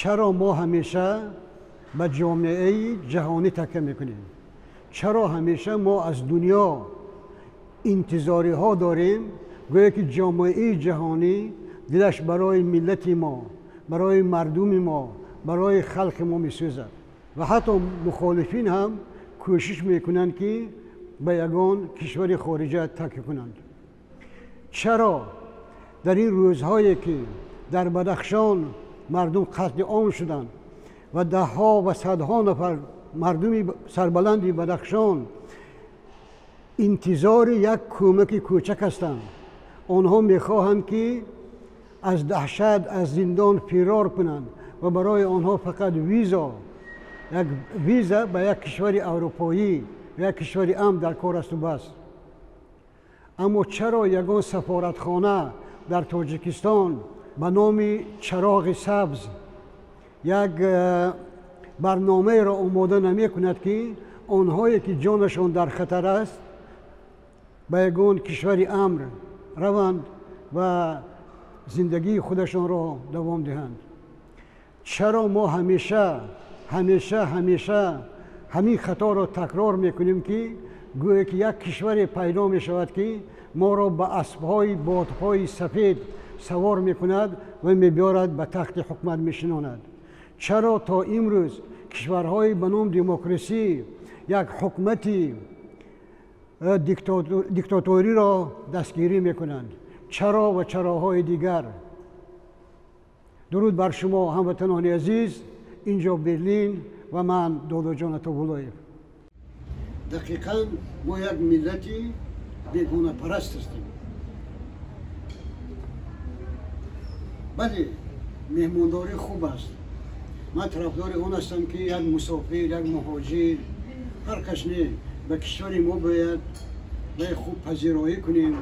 Чаро мо ҳамеша ба ҷомеаи ҷаҳонӣ такя мекунем? Чаро ҳамеша мо аз дунё интизориҳо дорем, гӯё ки ҷомеаи ҷаҳонӣ дилаш барои миллати мо, барои мардуми мо, барои халқи мо месӯзад ва ҳатто мухолифин ҳам кӯшиш мекунанд, ки ба ягон кишвари хориҷа такя кунанд. Чаро дар ин рӯзҳое ки дар Бадахшон мардум қатли ом шуданд ва даҳҳо ва садҳо нафар мардуми сарбаланди Бадахшон интизори як кӯмаки кӯчак ҳастанд, онҳо мехоҳанд, ки аз даҳшат, аз зиндон фирор кунанд ва барои онҳо фақат виза, як виза ба як кишвари аврупоӣ, як кишвари амн дар кор асту бас. Аммо чаро ягон сафоратхона дар Тоҷикистон ба номи Чароғи сабз як барномаеро омода намекунад, ки онҳое ки ҷонашон дар хатар аст, ба ягон кишвари амр раванд ва зиндагии худашонро давом диҳанд? Чаро мо ҳамеша, ҳамеша, ҳамеша ҳамин хаторо такрор мекунем, ки гӯё ки як кишваре пайдо мешавад, ки моро ба аспҳои бодҳои сафед савор мекунад ва мебиёрад, ба тахти ҳукумат мешинонад? Чаро то имрӯз кишварҳои ба ном демократсӣ як ҳукумати диктаториро дастгирӣ мекунанд? Чаро ва чароҳои дигар? Дуруд бар шумо, ҳамватанони азиз. Инҷо Берлин ва ман Додоҷон Атовуллоев. Дақиқан мо як миллати бегонапараст ҳастем. Бале, меҳмондорӣ хуб аст. Ман тарафдори он ҳастам, ки як мусофир, як муҳоҷир, ҳар кас не, ба кишвари мо бояд ба хуб пазироӣ кунем,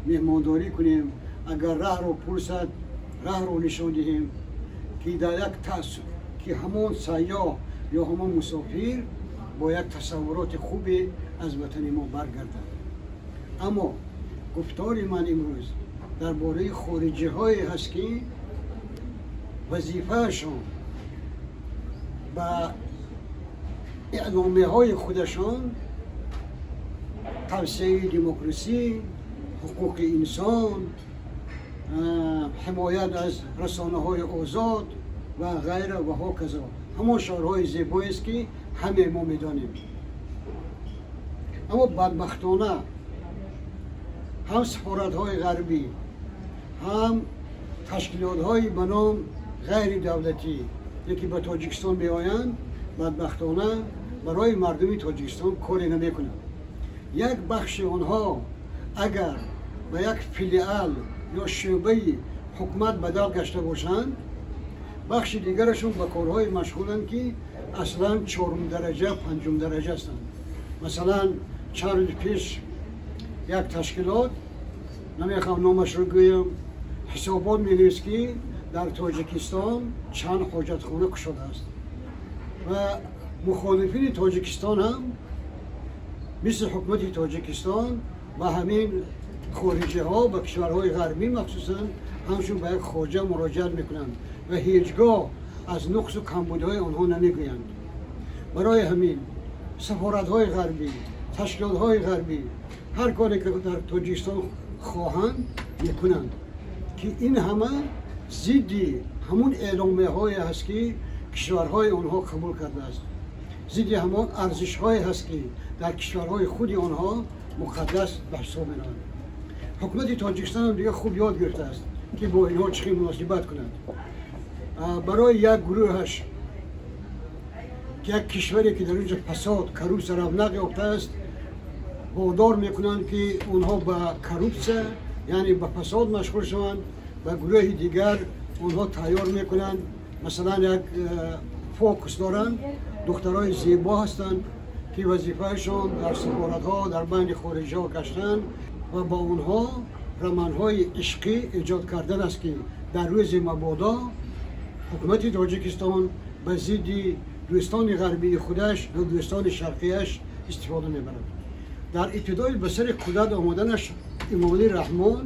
меҳмондорӣ кунем. Агар раҳро пурсад, раҳро нишон диҳем, ки дар як ки ҳамон сайёҳ ё ҳамон мусофир бо як тасаввуроти хубе аз ватани мо баргардад. Аммо гуфтори ман имрӯз дар бораи хориҷиҳое ҳаст, ки вазифаашон ба эъломияҳои худашон тавсеаи демократсӣ, ҳуқуқи инсон, ҳимоят аз расонаҳои озод ва ғайра ва ҳоказо, ҳамон шиорҳои зебоест, ки ҳамаи мо медонем. Аммо бадбахтона ҳам сафоратҳои ғарбӣ, ҳам ташкилотҳои ба ном ғайридавлатӣ, ки ба Тоҷикистон меоянд, бадбахтона барои мардуми Тоҷикистон коре намекунанд. Як бахши онҳо агар ба як филиал ё шӯъбаи ҳукумат бадал гашта бошанд, бахши дигарашон ба корҳое машғуланд, ки аслан чорум дараҷа, панҷум дараҷа ҳастанд. Масалан, чанд рӯз пеш як ташкилот, намехоҳам номашро гӯям, ҳисобот менавист, ки дар Тоҷикистон чанд ҳоҷатхона кушодааст ва мухолифини Тоҷикистон ҳам мисли ҳукумати Тоҷикистон ба ҳамин хориҷиҳо, ба кишварҳои ғарбӣ махсусан, ҳамчун ба як хоҷа муроҷиат мекунанд ва ҳеҷгоҳ аз нуқсу камбудиҳои онҳо намегӯянд. Барои ҳамин сафоратҳои ғарбӣ, ташкилотҳои ғарбӣ ҳар коре ки дар Тоҷикистон хоҳанд, мекунанд, ки ин ҳама зидди ҳамун эъломияҳое ҳаст, ки кишварҳои онҳо қабул кардааст, зидди ҳамон арзишҳое ҳаст, ки дар кишварҳои худи онҳо муқаддас ба ҳисоб мераванд. Ҳукумати Тоҷикистон ҳам дигар хуб ёд гирифтааст, ки бо инҳо чӣ хел муносибат кунад. Барои як гурӯҳаш, ки як кишваре ки дар онҷо фасод, коррупсия равнақ ёфтааст, водор мекунанд, ки онҳо ба коррупсия, яъне ба фасод машғул шаванд, ба гурӯҳи дигар онҳо тайёр мекунанд. Масалан, як фокус доранд, духтарои зебо ҳастанд, ки вазифаашон дар сафоратҳо, дар байни хориҷиҳо гаштан ва ба онҳо романҳои ишқӣ эҷод кардан аст, ки дар рӯзи мабодо ҳукумати Тоҷикистон ба зидди дӯстони ғарбии худаш ва дӯстони шарқияш истифода мебарад. Дар ибтидои ба сари қудрат омаданаш Эмомалӣ Раҳмон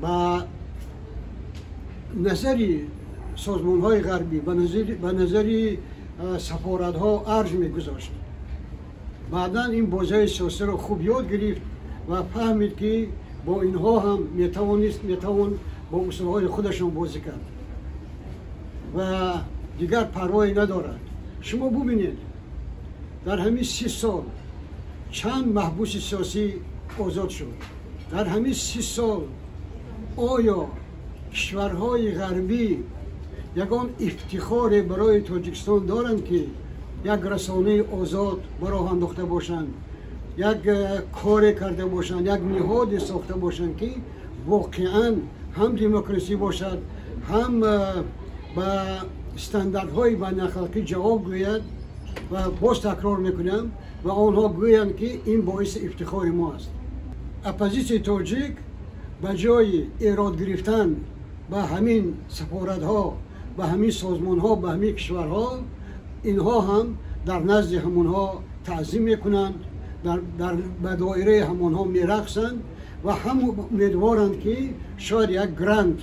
ба назари созмонҳои ғарбӣ, ба назари сафоратҳо арҷ мегузошт. Баъдан ин бозиҳои сиёсиро хуб ёд гирифт ва фаҳмид, ки бо инҳо ҳам метавон бо усулҳои худашон бозӣ кард ва дигар парвое надорад. Шумо бубинед, дар ҳамин 30 сол чанд маҳбуси сиёсӣ озод шуд. Дар ҳамин 30 сол оё кишварҳои ғарбӣ ягон ифтихоре барои Тоҷикистон доранд, ки як расонаи озод ба роҳ андохта бошанд, як коре карда бошанд, як ниҳоде сохта бошанд, ки воқеан ҳам демократсӣ бошад, ҳам ба стандартҳои байналхалқӣ ҷавоб гӯяд? Ва боз такрор мекунам, ва онҳо гӯянд, ки ин боиси ифтихори мо аст. Оппозитсияи тоҷик ба ҷои эрод гирифтан ба ҳамин сафоратҳо, ба ҳамин созмонҳо, ба ҳамин кишварҳо, инҳо ҳам дар назди ҳамонҳо таъзим мекунанд, ба доираи ҳамонҳо мерақсанд ва ҳам умедворанд, ки шояд як грант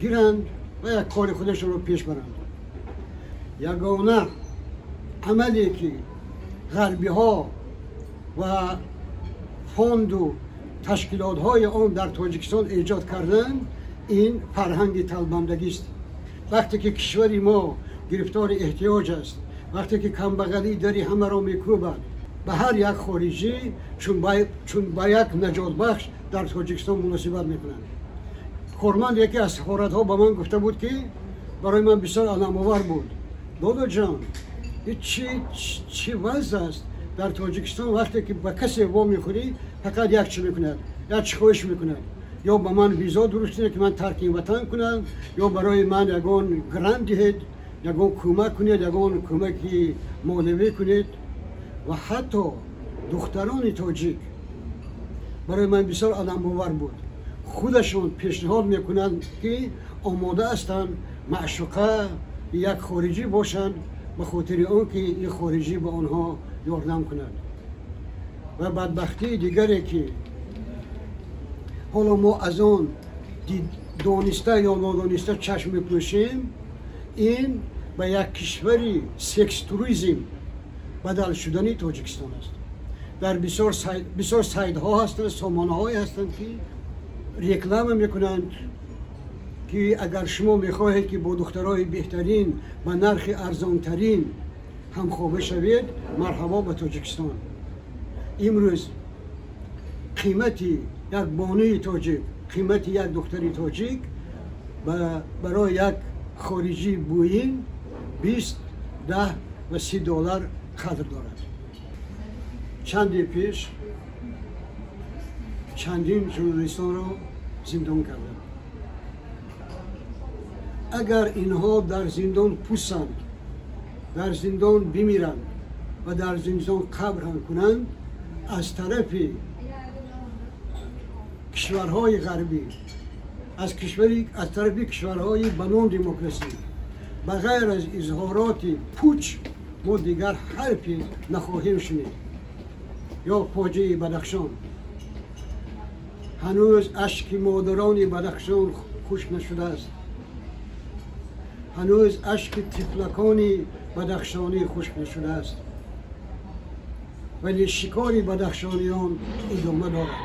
гиранд ва як кори худашонро пеш баранд. Ягона амале, ки ғарбиҳо ва фонду ташкилотҳои он дар Тоҷикистон эҷод карданд, ин фарҳанги талбандагист. Вақте ки кишвари мо гирифтори эҳтиёҷ аст, вақте ки камбағалӣ дари ҳамаро мекӯбад, ба ҳар як хориҷӣ чун ба як наҷотбахш дар Тоҷикистон муносибат мекунанд. Корманд яке аз сафоратҳо ба ман гуфта буд, ки барои ман бисёр аламовар буд: «Додоҷон, чӣ вазъ аст дар Тоҷикистон? Вақте ки ба касе во мехӯрӣ, фақат як чӣ мекунад, як чӣ хоҳиш мекунад: ё ба ман визо дуруст кунед, ки ман тарки ин ватан кунам, ё барои ман ягон грант диҳед, ягон кӯмак кунед, ягон кӯмаки молиявӣ кунед». Ва ҳатто духтарони тоҷик, барои ман бисёр аламовар буд, худашон пешниҳод мекунанд, ки омода ҳастанд маъшуқа як хориҷӣ бошанд, ба хотири он ки ин хориҷӣ ба онҳо ёрдам кунад. Ва бадбахтии дигаре, ки ҳоло мо аз он дониста ё нодониста чашм мепӯшем, ин ба як кишвари секс-туризм бадал шудани Тоҷикистон аст. Дар бисёр сайтҳо ҳастанд, сомонаҳое ҳастанд, ки реклама мекунанд, ки агар шумо мехоҳед, ки бо духтарои беҳтарин ба нархи арзонтарин ҳамхоба шавед, марҳабо ба Тоҷикистон. Имрӯз қимати як бонуи тоҷик, қимати як духтари тоҷик барои як хориҷӣ буин 20, 10 ва 30 доллар қадр дорад. Чанде пеш чандин журналистонро зиндон карданд. Агар инҳо дар зиндон пусанд, дар зиндон бимиранд ва дар зиндон қабр ҳам кунанд, аз тарафи кишварҳои ғарбӣ, аз тарафи кишварҳои ба ном демократсӣ, ба ғайр аз изҳороти пуч мо дигар ҳарфе нахоҳем шунид. Ё фоҷиаи Бадахшон, ҳанӯз ашки модарони Бадахшон хушк нашудааст, ҳанӯз ашки тифлакони бадахшонӣ хушк нашудааст, вале шикори бадахшониён идома дорад.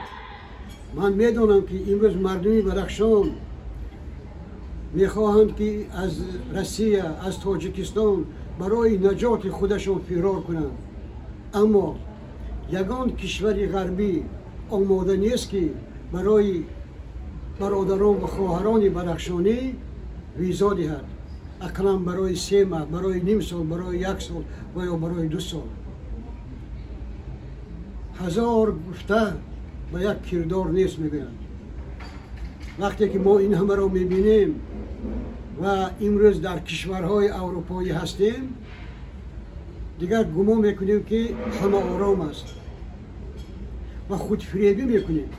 Ман медонам, ки имрӯз мардуми Бадахшон мехоҳанд, ки аз Россия, аз Тоҷикистон барои наҷоти худашон фирор кунанд, аммо ягон кишвари ғарбӣ омода нест, ки барои бародарон ва хоҳарони бадахшонӣ визо диҳад, ақаллан барои 3 моҳ, барои ним сол, барои як сол ва ё барои 2 сол. Ҳазор гуфта ба як кирдор нест, мегӯянд. Вақте ки мо ин ҳамаро мебинем ва имрӯз дар кишварҳои аврупоӣ ҳастем, дигар гумон мекунем, ки ҳама ором аст, ва худфиребӣ мекунем,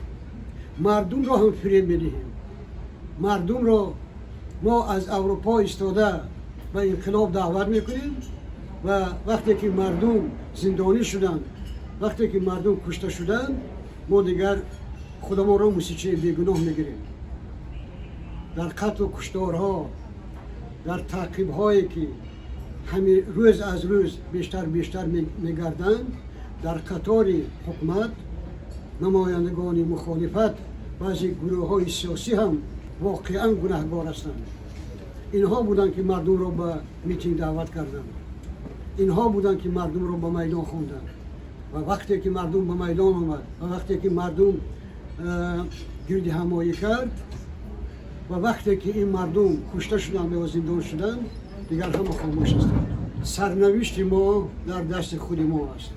мардумро ҳам фиреб медиҳем. Мардумро мо аз Аврупо истода ба инқилоб даъват мекунем ва вақте ки мардум зиндонӣ шуданд, вақте ки мардум кушта шуданд, мо дигар худамонро мусичаи бегуноҳ мегирем. Дар қатлу кушторҳо, Дар таъқибҳое ки ҳами рӯз аз рӯз бештар бештар мегарданд, дар қатори ҳукумат, намояндагони мухолифат, баъзе гурӯҳҳои сиёсӣ ҳам воқеан гунаҳгор ҳастанд. Инҳо буданд, ки мардумро ба митинг даъват карданд. Инҳо буданд, ки мардумро ба майдон хонданд. Ва вақте ки мардум ба майдон омад, ва вақте ки мардум гирди ҳамоӣ кард, ва вақте ки ин мардум кушта шуданд ё зиндон шуданд, дигар ҳама хомӯш ҳастанд. Сарнавишти мо дар дасти худи мо аст.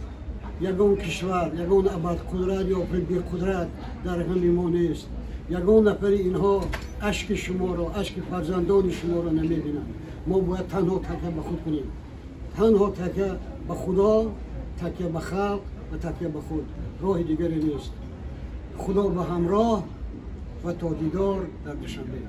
Ягон кишвар, ягон абарқудрат ё беқудрат дар ғами мо нест. Ягон нафари инҳо ашки шуморо, ашки фарзандони шуморо намебинанд. Мо бояд танҳо такя ба худ кунем, танҳо такя ба Худо, такя ба халқ ва такя ба худ. Роҳи дигаре нест. Худо ба ҳамроҳ ва то дидор дар Душанбе.